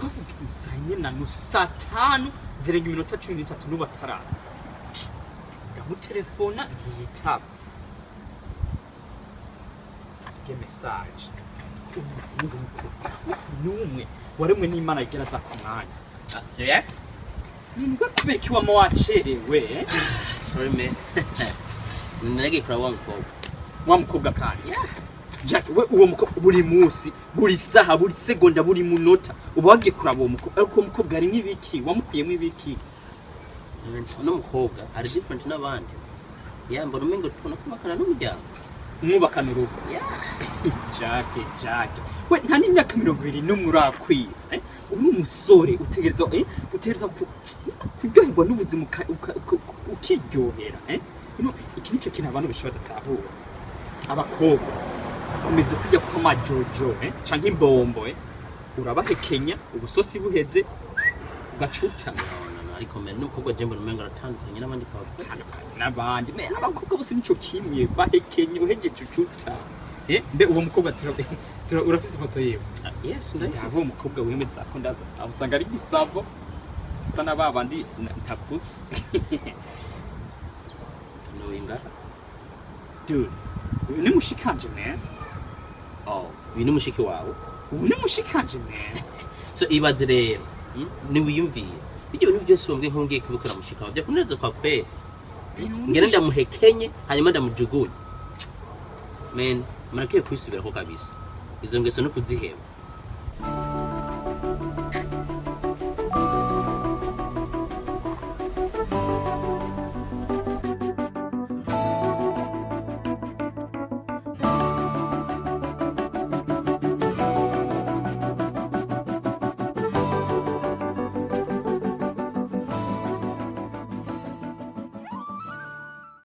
Twavuga 4:30, 5:43, n'ubu ataraza. Ndamutelefona ntiyitaba, sige message. Umuhungu musi n'umwe waremwe n'Imana igera aza ku mwanya. Ah, serious? Nibwo kubera iki wama wacerewe? Sorry, man. Naragiye kuraba wa mukobwa. Wa mukobwa kandi? Jack, we, uwo mukobwa buri munsi, buri saha, buri segonda, buri munota uba wagiye kuraba uwo mukobwa. Ariko uwo mukobwa ari nk'ibiki? Wamukuyemo ibiki? Uno mukobwa ari different n'abandi. Yeah, mbona umengo tubona kubakana n'umuryango. Mwubakana urugo? Yeah. Jack, Jack, we nta n'imyaka 21 urakwiza, eh? Uri umusore, utegerezwa, utegerezwa kuryoherwa n'ubuzima, ukiryohera, eh? Iki nico kintu abantu benshi badatahura. Abakobwa bameze kujya kw'amajojo, eh? Canke imbombo, eh? Urabahekenya ubusosi buheze ugacuta. No, ariko man, n'umukobwa je mbona umengo aratandukanye n'abandi bakobwa. Tandukanye n'abandi? Me abakobwa bose nico kimwe, bahekenye uhejeje ucuta, eh? Mbe uwo mukobwa urafise ifoto yiwe? Ah, yes, Ndabo ndayifise. Umukobwa wemeza ko ndaza aho usanga ari gisavo sa na babandi ntavutse. No inga. Dude, uyu ni mushikanje, man. Oh, uyu ni mushiki wawe. Uyu ni mushikanje, man. So ibaze rero, Niwiyumviye. Ibyo bintu byose wambwiye nko ngiye kubikora mushiki wawe. Byakunezeza kwa kweli. Ngene ndamuhekenye hanyuma ndamujugunye. Man, murakwiye kwisubirako kabisa. Izo ngeso no kuziheba.